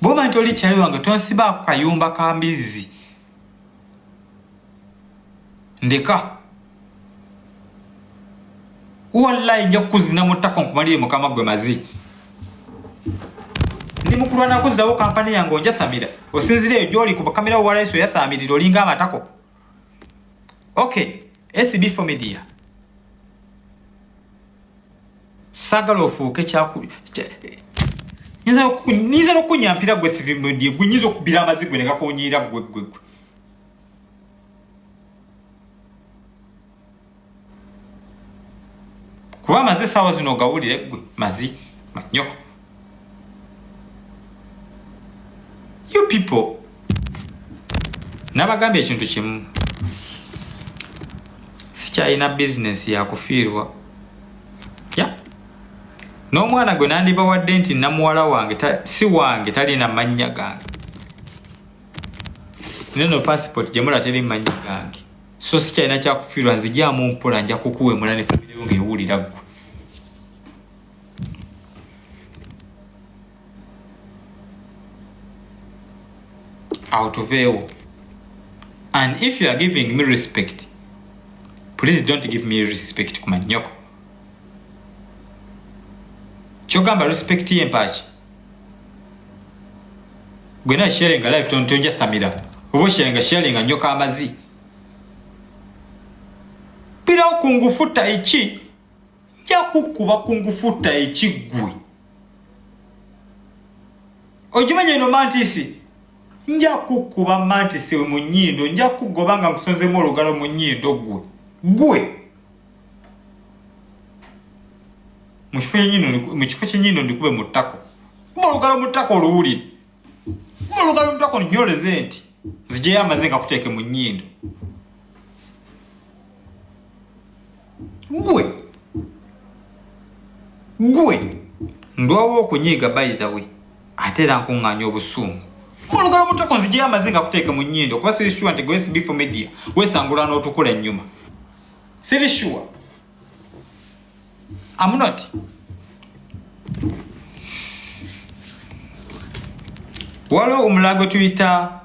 Bwoba nti oli kyayi wange tonsibaako kayumba ka mbizzi. Ndeka. Wallahi nja kukuzina mu ttaka nkumalire mukama gwe mazi. Ndi mukulwana kuzzawo kampani yange onjasamira. Osinzira eyo gy'oli ku kamera wa Raiso oyasaamirira olinga amatako. Okay, SB4 Media. Sagala ofuuke kyaku nyinza n'okunyampira gwe SV Media gwe nyinza okubira amazi gwe ne gakunyiira gwe gwe gwe. Kuba amazi essaawa zino ogawulire gwe mazi manyoko. You people nabagambye ekintu kimu, sikyalina bizinesi yakufiirwa ya n'omwana gwe nandibawadde nti namuwala wange si wange talina mannya gange, neno passport gyemula teri mannya gange, so sikyalina kyakufiirwa, nzijaamu mpola nja kukuwemula ne famire yo ng'ewulira ggwe. Awo tuveewo. And if you are giving me respect, please don't give me respect ku mannyoko. Kyogamba respect ye mpaaki? Gwe na sharinga live tonjasamira. Oba sharinga sharinga nyoka amazi. Pirawo kungufuta iki? Nja kukuba kungufuta ekiggwe. Ogimanya eno mantisi? Nja kukuba mantisi mu nnyindo, nja kugoba nga nkusonzemu olugalo mu nnyindo ggwe. Ggwe. Mu kifo ky'ennyindo ndikube mu ttako. Kuba olugalo mu ttako oluwulire. Kuba olugalo mu ttako nnyoleze nti nzijeyo amazi nga kuteeke mu nnyindo. Gwe. Gwe. Ndwawo okunyiiga by the way. Ate era nkuŋŋaanya obusungu. Olugalo mu ttako nzijeyo amazi nga kuteeke mu nnyindo kuba siri sure nti gwe SB4 Media weesangula n'otukula ennyuma. Siri sure. I'm not. Waliwo omulala gwe tuyita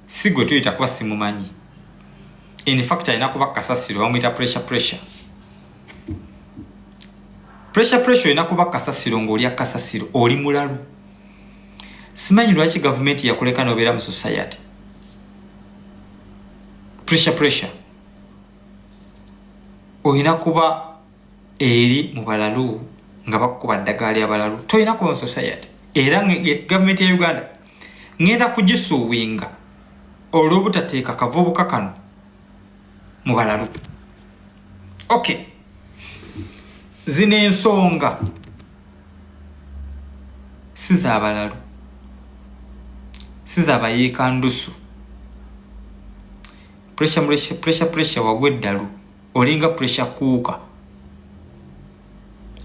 si gwe tuyita kuba simumanyi. In fact alina kuba kasasiro bamuyita pressure pressure. Pressure pressure olina kuba kasasiro ng'olya kasasiro oli mulalu. Simanyi lwaki gavumenti yakuleka n'obeera mu society. Pressure pressure olina kuba eri mu balalu nga bakukuba ddagala lya balalu, tolina kuba mu society. Era gavumenti ya Uganda ngenda kugisuuwinga olw'obutateeka kavubuka kano mu balalu. Okay, zino ensonga si za balalu, si za bayiika ndusu. Pressure, pressure, pressure, pressure wagwa eddalu, olinga pressure cooker,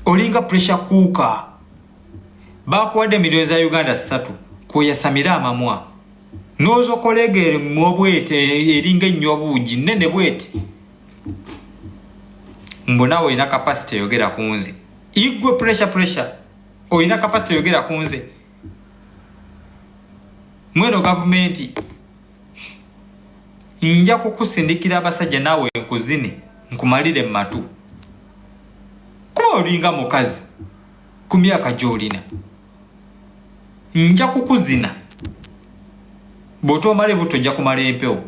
olinga pressure cooker. Bakuwadde milioni za Uganda 3 kweyasamira amamwa n'ozokolega emwa bwete eringa ennywa buugi nnene bweti. Mbu naawe olina capacity eyogera ku nze. Igwe pressure pressure olina capacity eyogera ku nze. Mweno gavumenti nja kukusindikira abasajja naawe nkuzine nkumalire mu matu, kuba olinga mukazi ku myaka gy'olina. Nja kukuzina bw'otoomala ebutto nja kumala empewo.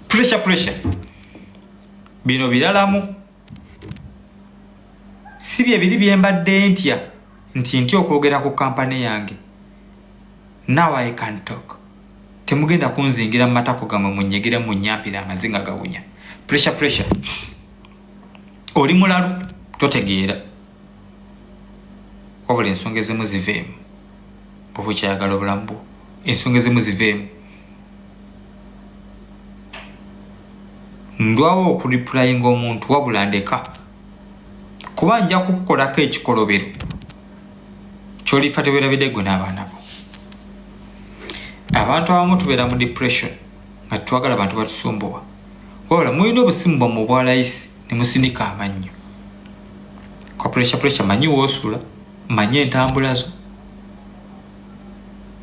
Pressure pressure bino biralamu, si bye biri bye mbadde ntya nti ntya okwogera ku kampani yange. Now I can talk. Temugenda kunzingira mu matako gammwe munyegere munyampire amazinga gawunya. Pressure pressure oli mulalu totegeera, wabula ensonga ezimu ziveemu bwoba okyayagala obulamu bwo, ensonga ezimu ziveemu. Ndwawo okuripurayinga omuntu wabula ndeka kuba nja kukukolako ekikolobero kyolifa tewerabidde gwe n'abaana bo. Abantu abamu tubeera mu depression nga tetwagala bantu batusumbuwa, wabula mulina obusimu bwammwe obwa layisi ne musinika amannyo. Pressure, pressure, manyi woosula, manyi entambula zo,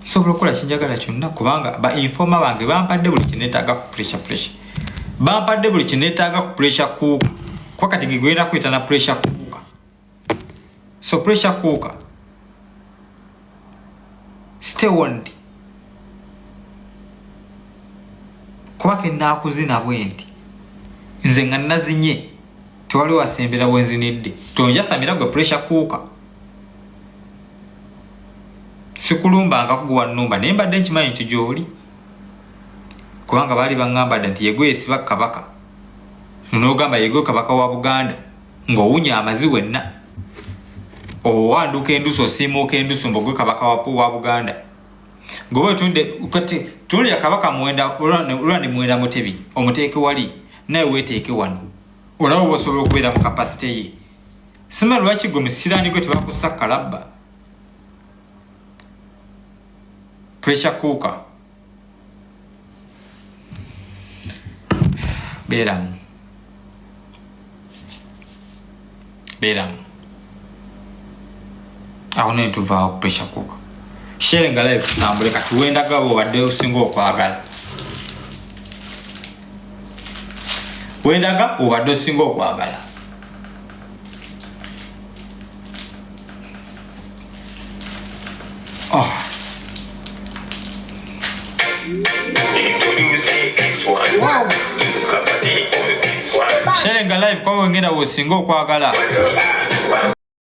nsobola okukola kinjagala kyonna, kubanga ba informa bange bampadde buli kyeneetaaga ku pressure. Pressure, bampadde buli kyeneetaaga ku pressure cooker, kuba kati gegenda kuyita na pressure cooker. So pressure cooker, stay warned, kuba kenaakuzina bwe nti nze nga nazinye, tewali wasembera bwenzinidde. Tonjasamira gwe pressure cooker, sikulumbanga kuguwa nnumba, naye mbadde nkimanyi nti gy'oli, kubanga baali baŋŋamba dda nti yegwe yesiba kabaka, n'ogamba yegwe kabaka wa Buganda, ng'owunya amazi wenna, owanduka endusu, osiimuuka endusu, mbogwe kabaka wa Buganda. Ngoba otunde kati tunulira kabaka Muwenda, olwa ne Muwenda Mutebi, omuteeke wali naye weeteeke wano, olaba oba osobola okubeera mu capacity ye. Simanyi lwaki gwe musiraani gwe tebakussa kalabba. Pressure cooker, beeramu, beeramu awo nene tuvaawo. Pressure cooker, share nga live, tutambule. Kati wendaga obadde osinga okwagala, wendaga obadde osinga okwagala. Oh. Wow. Sharing live kwa wengenda wosinga okwagala.